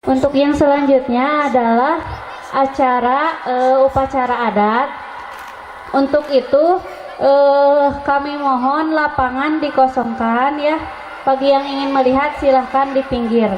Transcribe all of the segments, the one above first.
Untuk yang selanjutnya adalah acara upacara adat. Untuk itu kami mohon lapangan dikosongkan ya. Bagi yang ingin melihat silahkan di pinggir.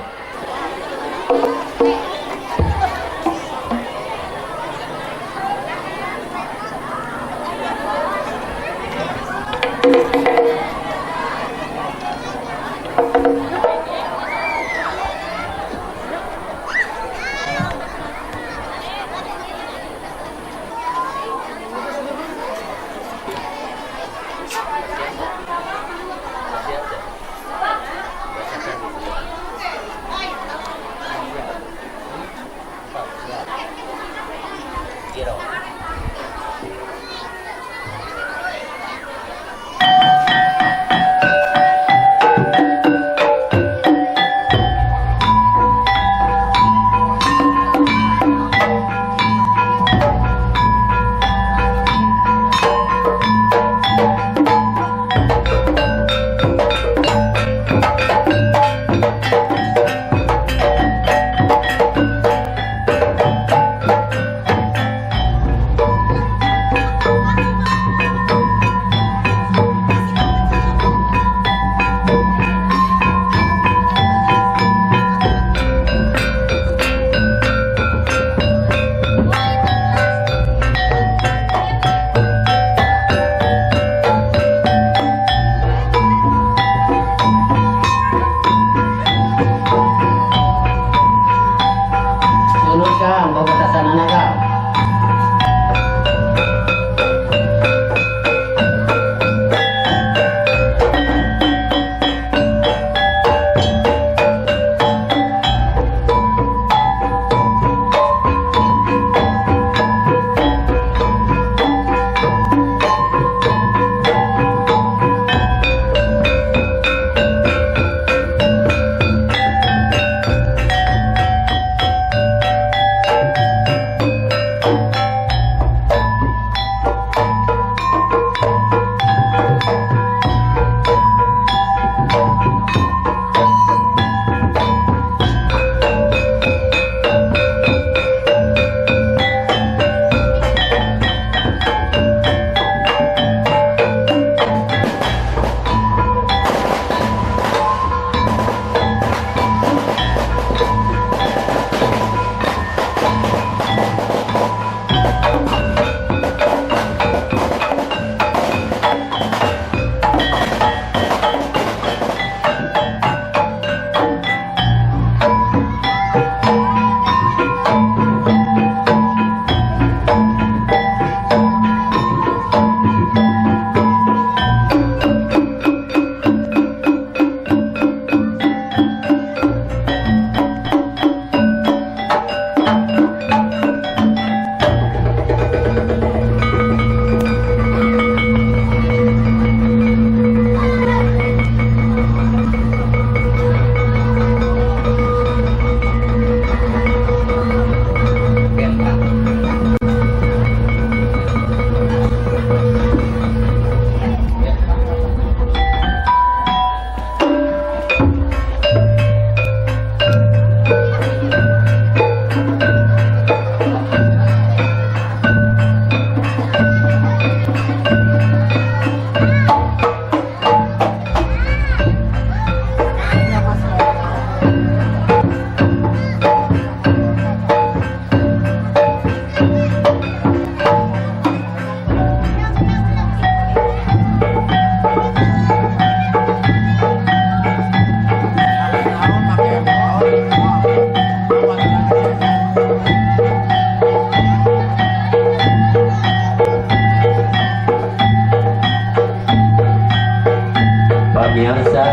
Pamiarsa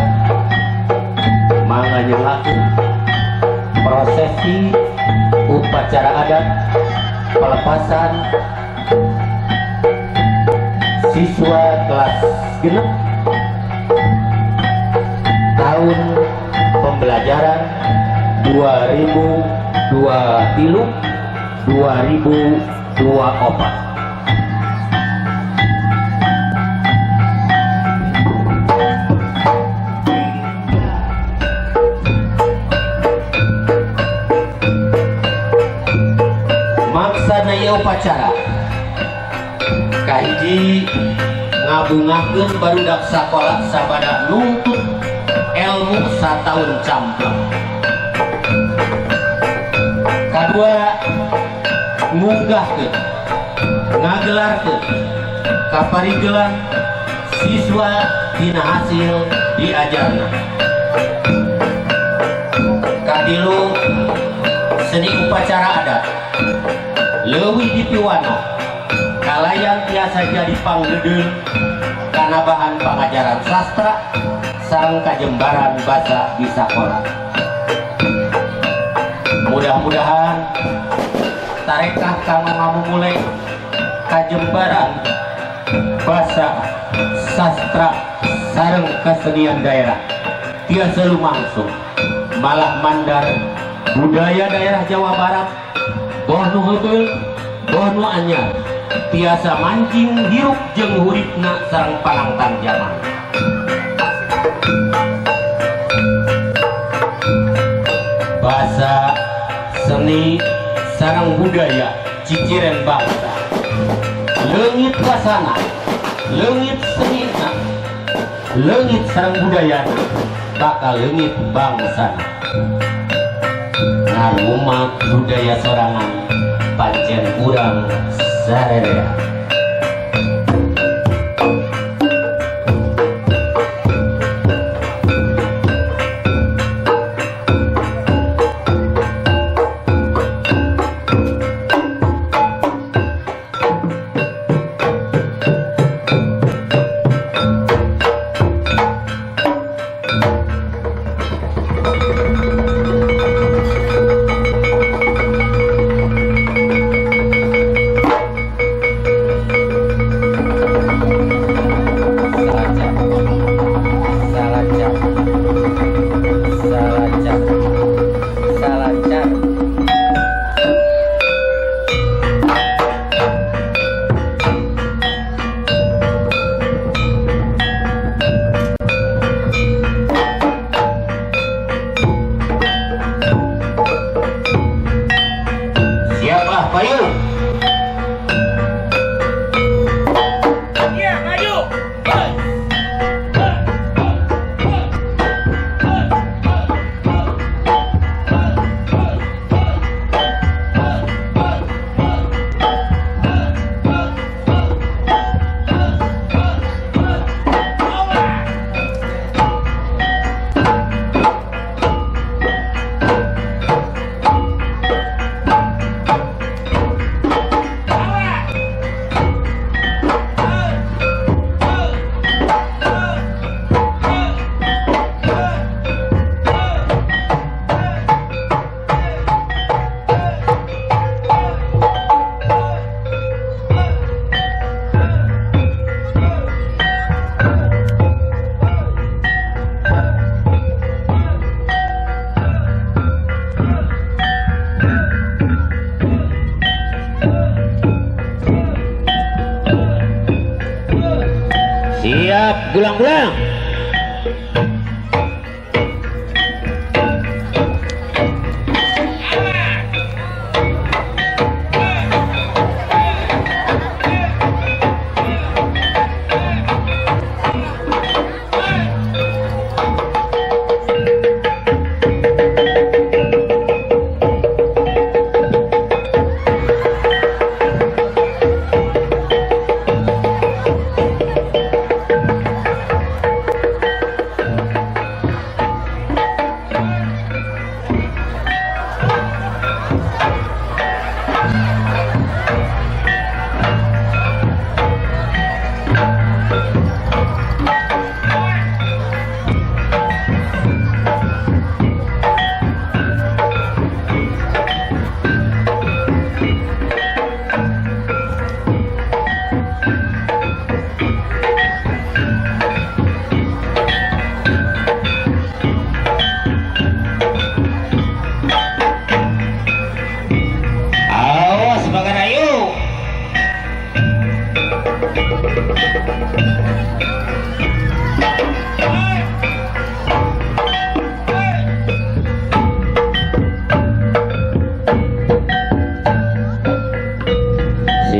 mangga nyalakeun prosesi upacara adat pelepasan siswa kelas genep tahun pembelajaran 2023 2024. Upacara kahiji ngabungahkeun barudak sakola sabada nuntut ilmu sataun campleng. Kadua, ngunggahkeun ngagelarkeun kaparigelan siswa dina hasil diajarna. Katilu, seni upacara adat leuwih dipiwano kalayan tiasa jadi panggedeul kana bahan pangajaran sastra sareng kajembaran basa di sakola. Mudah-mudahan tarekah kanggo ngamumule kajembaran basa, sastra sareng kesenian daerah tiasa lumangsung, malah mandar budaya daerah Jawa Barat, boh nu heubeul boh nu anyar, tiasa mancing hirup jeung huripna sareng panangtang jaman. Bahasa, seni sareng budaya ciciren bangsa. Leungit basana, leungit senina, leungit sareng budayana, bakal leungit bangsana. Ngarumat budaya sorangan pancen kurang sarerea. Salacak, salacak, salacak, salacak. Siap ah payung. Iya, maju. Siap, gulang-gulang.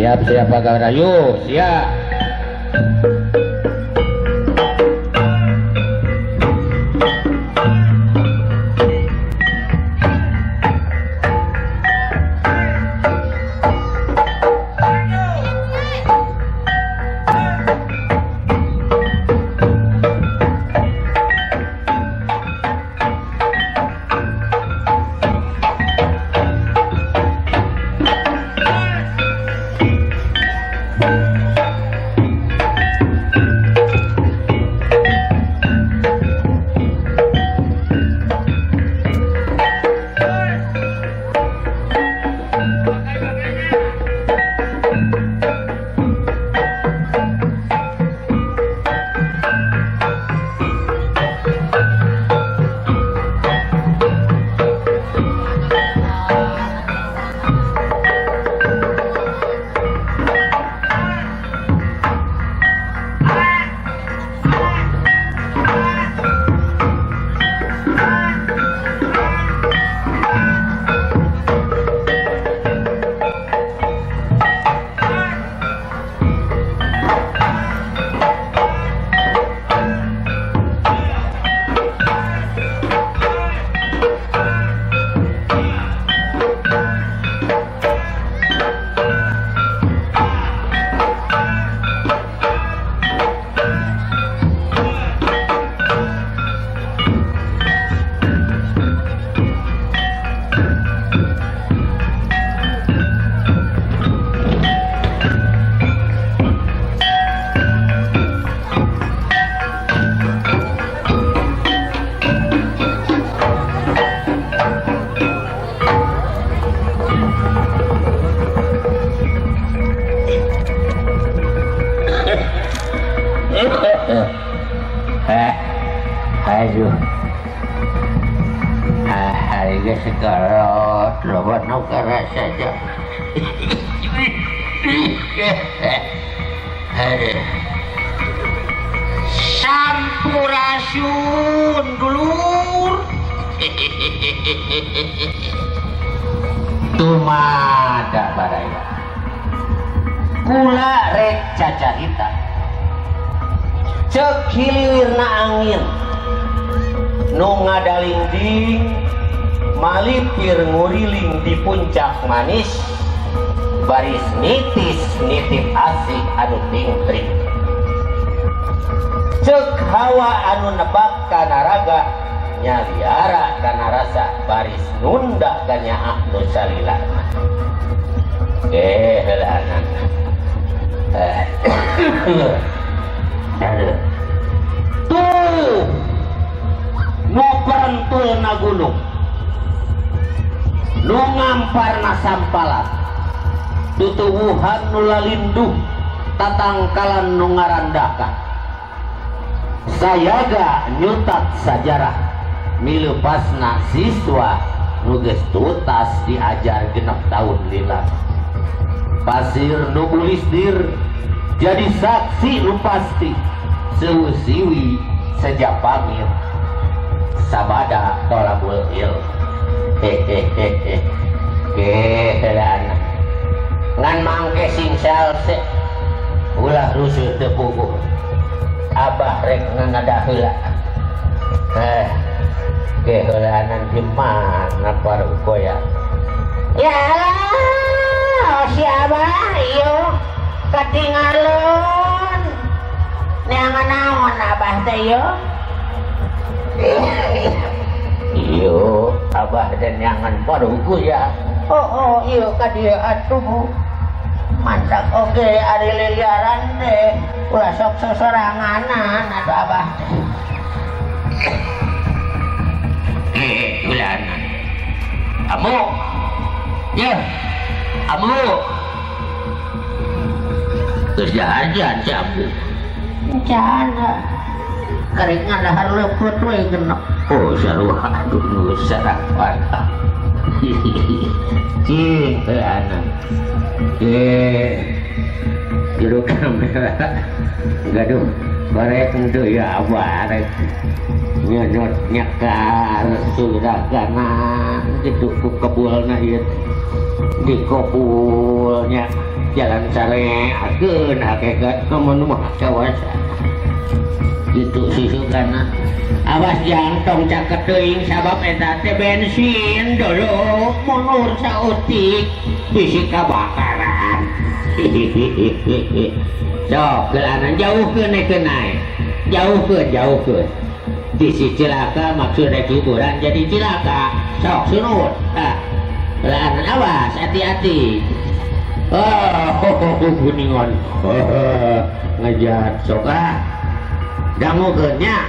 Siap siap Pak Rayu, siap. Aduh, hari sekarang loba nu karasa. Sampurasun dulur. Tumada baraya. Kula rek cacarita. Cek hilirna angin nu ngadalingding malipir nguriling di puncak manis baris nitis nitip asih anu tingtring. Cek hawa anu nebak kana raga nyaliara kana rasa baris nunda kanyaah nu salilana. Heulanan. Tuh nu perentulna gunung nu ngamparna sampalat tutuwuhan nu lalinduh tatangkalan nu ngarandakan sayaga nyutat sajarah mileupasna siswa nu geus tutas diajar 6 tahun lila pasir nu bulisdir jadi saksi nu pasti seusiwi sejak pamit sabada tolabul il. Hehehe keheulana ngan mangke sing salse ulah rusuh teu puguh abah rek ngangada heula. Keheulanan di mana parukoya ya Allah si abah ieu katingalon neangan naon abah teh ieu. Iyo abah dan nyangan parugu ya. Oh iyo ka dieu atuh mantak oge ari liliaran teh ulah sok sosoranganan atuh abah teh. Ulanan amu ye amu geus jajan si amu encana keringan dahar leupet we genep. Oh sarua aduh nu sarapan. Cing heuanan. Ye jero kamera gaduh barek henteu ya abah rek Nyeungeut nyekar suraganan kitu ku kebulna ieu. Dikobulnya jalan sareakeun hakikat mun mah cawasa. Kitu susugana. Awas jang tong caket teuing sabab eta teh bensin dolo mundur saeutik bisi kabakaran. Sok geulanan jauhkeun nekeun nae. Jauhkeun jauhkeun. Bisi cilaka maksud rek hiburan jadi cilaka. Sok sunut. Tah. Geulanan awas hati-hati. Oh, kuningan. Ngejat sok ah. Dangukeun nya.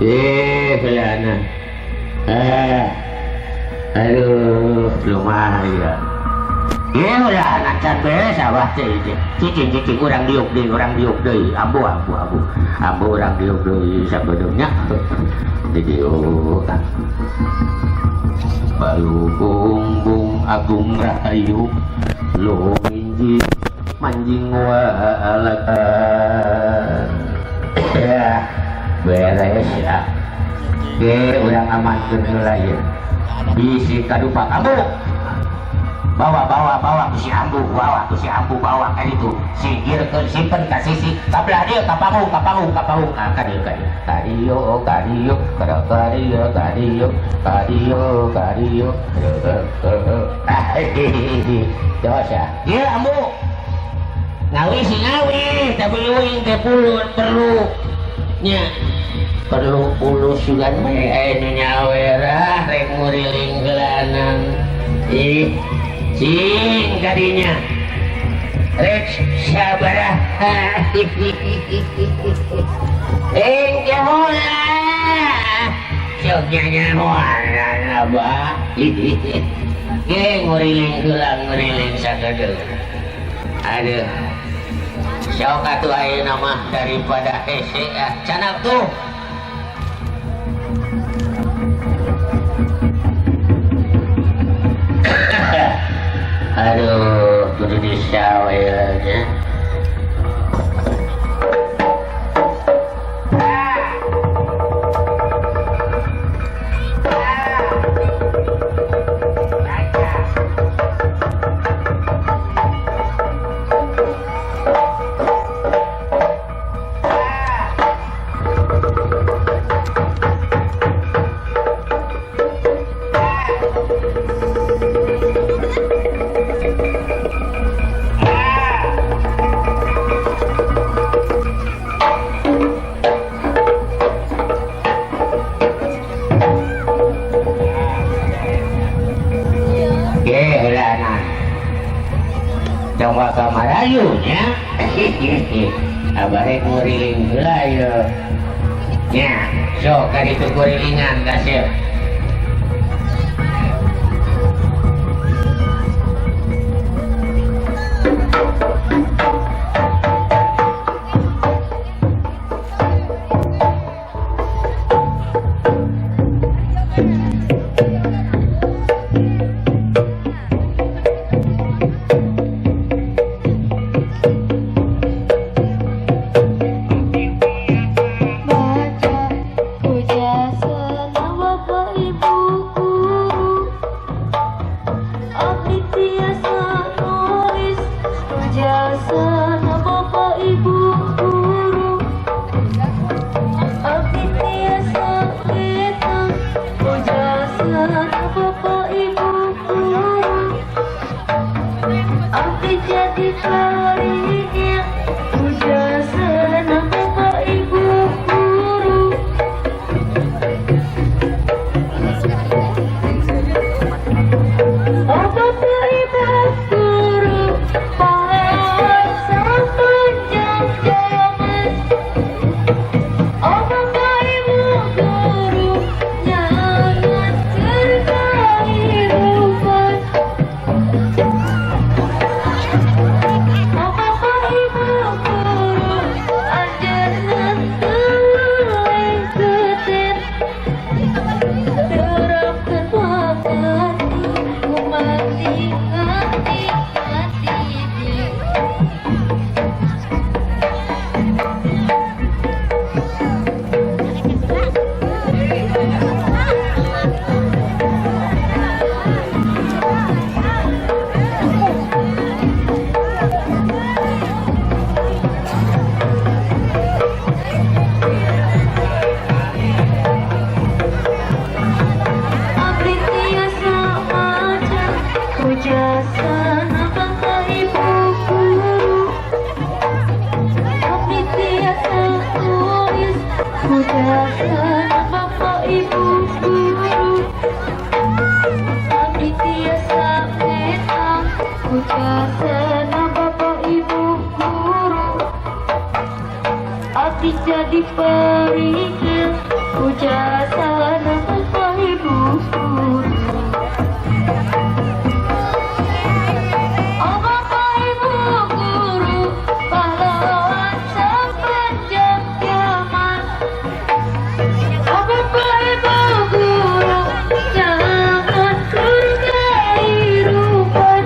Geulanan. Aduh, lumayan. Ya udah anak can beres abah teh ieu. Cicing-cicing urang diuk deui, ambu ambu ambu. Ambu urang diuk deui sabeudeunya. Di diuk. Balukung bung agung rahayu luminji manjing walakan. Ya, beres ya. Oke, urang amankeun heula ieu. Bisi kadupak ambu. Bawa bawa bawa bisi ambu, bawa bisi ambu, bawa ka ditu. Singkirkeun simpen ka sisi, ka belah dieu ka panggung, ka panggung, ka panggung. Ah, ka dieu ka dieu. Ka dieu, ka dieu, ka dieu, ka dieu, ka dieu, ka dieu. Ah, dosa. Ieu ambu. Ngawi si ngawi, tapi uing teh pulun perlu. Nya. Perlu pulus juga mah aya nu nyawerah rek nguriling geulanan. Ih. Cing kadinya rek sabaraha engke heula sok nyanyahoan abah ge nguriling heula nguriling sakedeung aduh sok atuh ayeuna mah daripada hese ah canak tuh. Aduh, kudu disawelnya. Kamarayunya abah nguriling heula ieu nya sok ka ditu kurilingan kasep. Bapak Parikil pujasana Bapak Ibu guru. Oh Bapak Ibu guru, pahlawan sepanjang zaman. Oh Bapak Ibu guru, jangan kehidupan.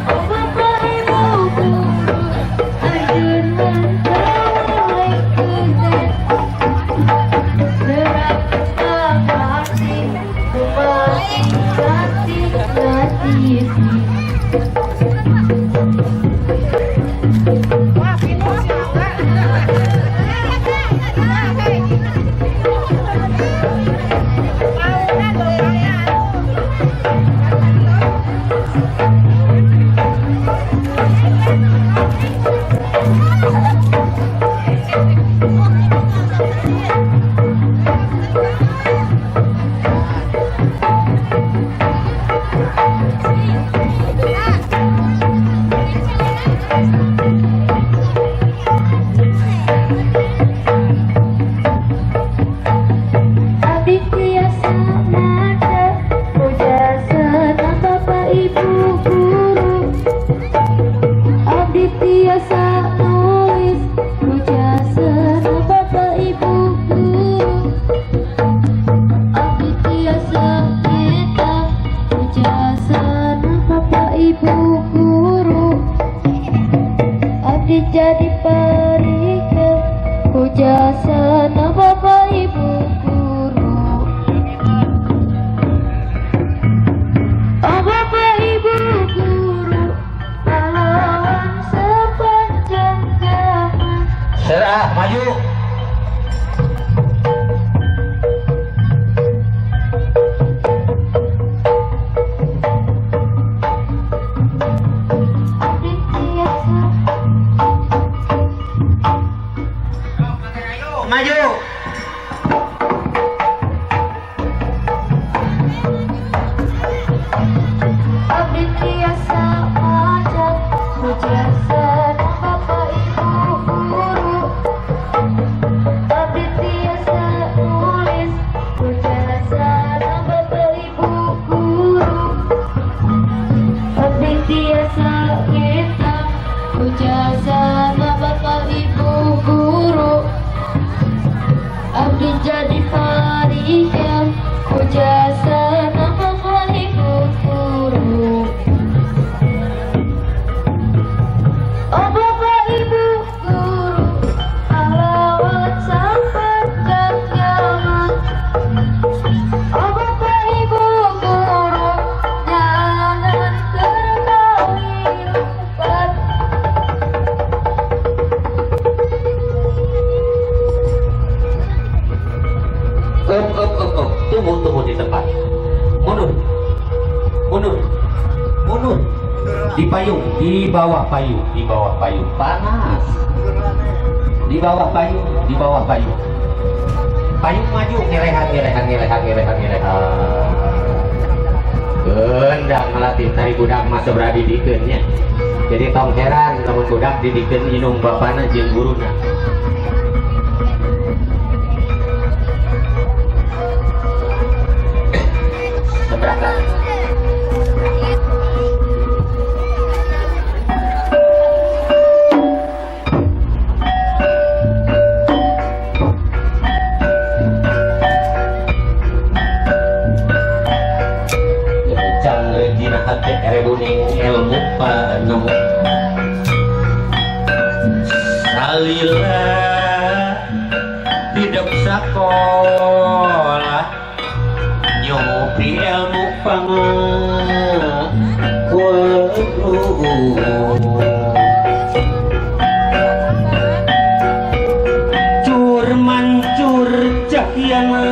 Oh Bapak Ibu guru, ajarkan kebaikan. Terima kasih, kasih, kasih. Abdi tiasa maca pujasana Bapak Ibu guru. Abdi tiasa nulis pujasana Bapak Ibu guru. Abdi tiasa nyetak pujasana Bapak Ibu guru. Abdi jadi parikil pujasana Bapak Ibu guru. Oh Bapak Ibu guru, pahlawan sepanjang zaman. Serah maju. Abdi tiasa Maju. Abdi tiasa maca pujasana Bapak Ibu guru. Abdi tiasa nulis pujasana Bapak Ibu guru. Abdi tiasa nyetak pujasana Bapak Ibu guru. Abdi jadi parikil pujasana Bapak Ibu guru. Oh Bapak Ibu guru, pahlawan sepanjang zaman. Oh Bapak Ibu guru, jangan kehidupan. Up, up, up, up. Tunggu, tunggu di tempat. Mundur, mundur, mundur. Di payung, di bawah payung, di bawah payung. Panas. Di bawah payung, di bawah payung. Payung maju, ngelehan, ngelehan, ngelehan, ngelehan, ngelehan. Gendang melatih tari budak mah sabaraha didikeun nya. Jadi tong heran lamun budak didikeun indung bapana jeung guruna. Seberapa? Dina hate erebuning ilmu panemu salila tidak sekolah nyopi ilmu pangeweruh cur mancur cahyana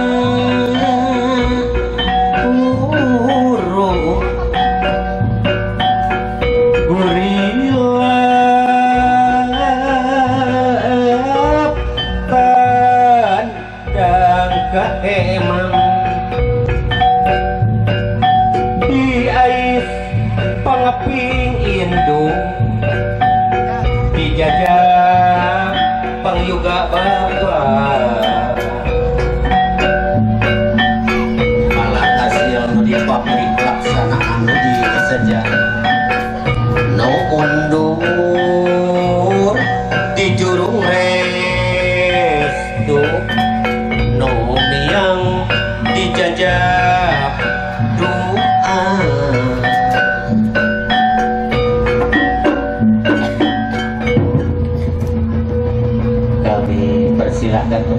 di ais pangeping indung dijajah pangyuga.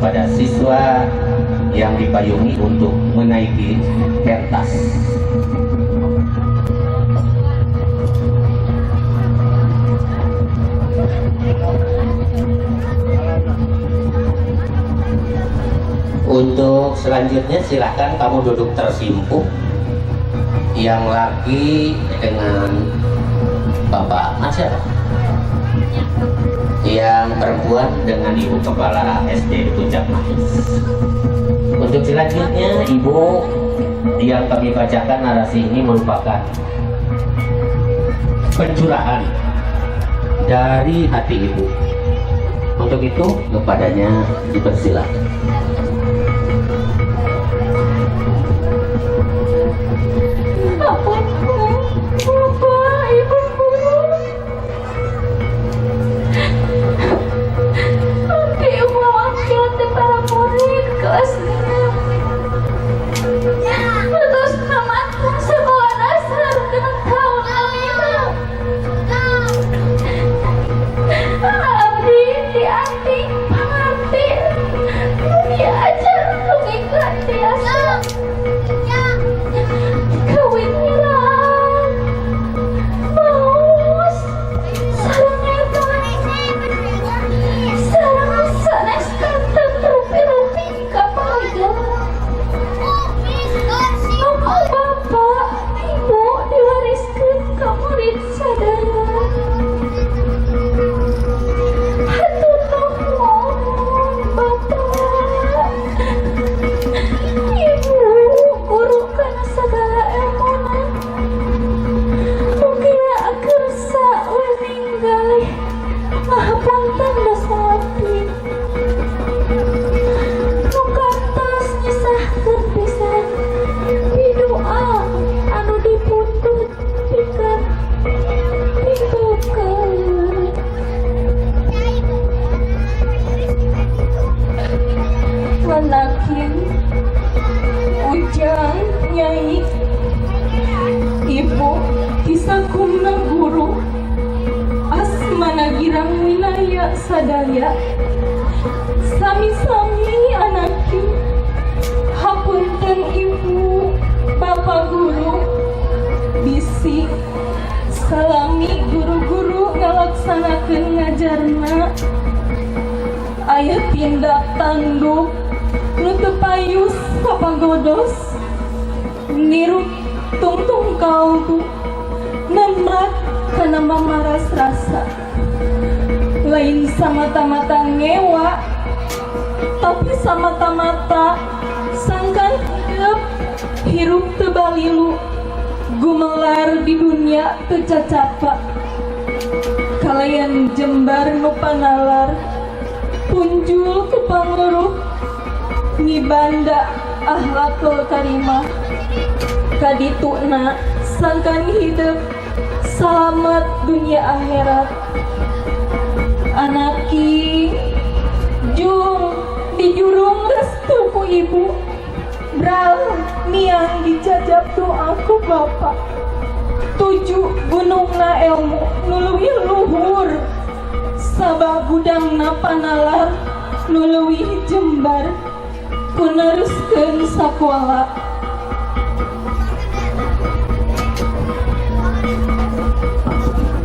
kepada siswa yang dipayungi untuk menaiki pentas. Untuk selanjutnya silahkan kamu duduk tersimpuh. Yang laki dengan Bapak Mas siapa? Yang perempuan dengan Ibu Kepala SD Puncak Manis. Untuk selanjutnya Ibu, yang kami bacakan narasi ini merupakan pencurahan dari hati Ibu. Untuk itu kepadanya dipersilakan. Bapak, Ibu guru, abdi mewakil para murid kelas 6 terus tamatkan sekolah dasar dengan tahun 5. Abdi dianti pangarti diajar logika tiasa kawin mirang maus sareng eta sareng sanes kanten rupi-rupi kapaliga. Aku bapak ibu diwariskeun ka murid sadaya. Hatur nuhun bapak ibu guru kana sagala elmuna. Mugia kersa wening galih ngahapunten dosa abdi. Nu kantos nyesahkeun pisan pidoa anu dipundhut pikeun pibeukeun. Wanakin Ujang Nyai Ibu Kisakumna guru Asmana Girang Winaya sadaya sami-sami anaki hapunten ibu bapak guru bisi salami guru-guru ngalaksanakeun ngajarna aya tindak tanduk nu teu payus sapagodos nirup tungtung kalbu nemrat kana mamaras rasa lain samata-mata ngewa tapi samata-mata sangkan hidup hirup teu balilu gumelar di dunia teu cacapa kalayan jembar nu panalar punjul ku panguruh ngibanda akhlakul karimah kadituna sangkan hidup selamat dunia akhirat. Anaki jung dijurung restu ku ibu bral miang dijajab doaku bapak tujuh gunungna ilmu nu leuwih luhur sabab gudangna panalar nu leuwih jembar ku neruskeun sakola.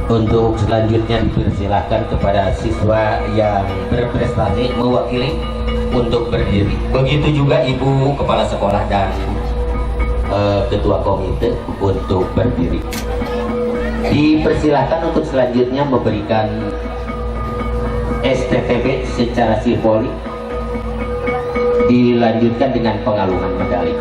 Untuk selanjutnya dipersilahkan kepada siswa yang berprestasi mewakili untuk berdiri. Begitu juga ibu kepala sekolah dan ketua komite untuk berdiri. Dipersilahkan untuk selanjutnya memberikan STTB secara simbolik, dilanjutkan dengan pengalungan medali.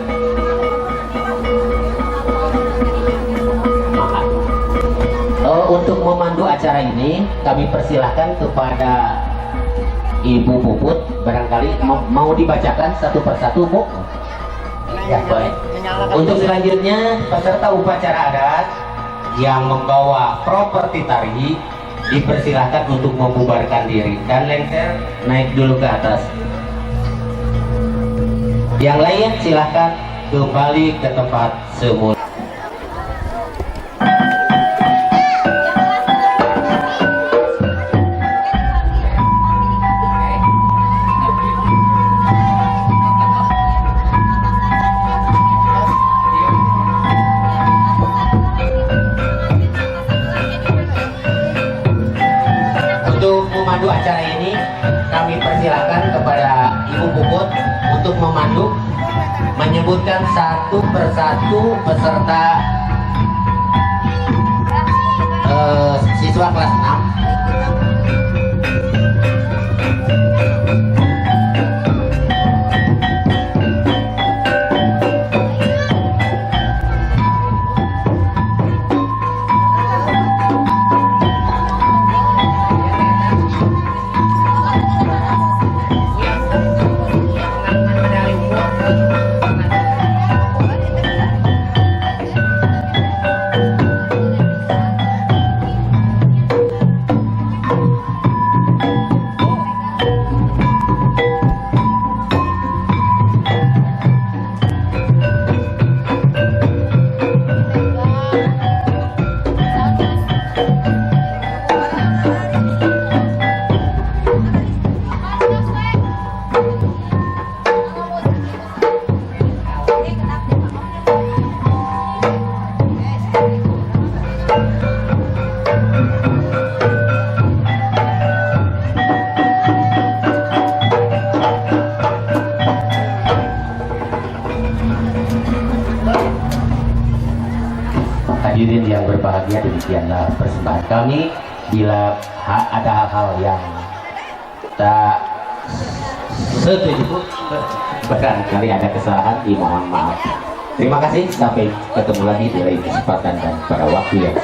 Untuk memandu acara ini kami persilahkan kepada Ibu Puput, barangkali mau dibacakan satu persatu, Bu. Ya, boleh. Untuk selanjutnya peserta upacara adat yang membawa properti tari dipersilahkan untuk membubarkan diri dan lengser naik dulu ke atas. Yang lain silahkan kembali ke tempat semula. memandu acara ini, kami persilahkan kepada Ibu Puput untuk memandu, menyebutkan satu persatu peserta siswa kelas 6. Hadirin yang berbahagia, demikianlah persembahan kami. Bila ada hal-hal yang tak setuju, barangkali ada kesalahan, dimohon maaf. Terima kasih, sampai ketemu lagi di lain kesempatan dan pada waktu yang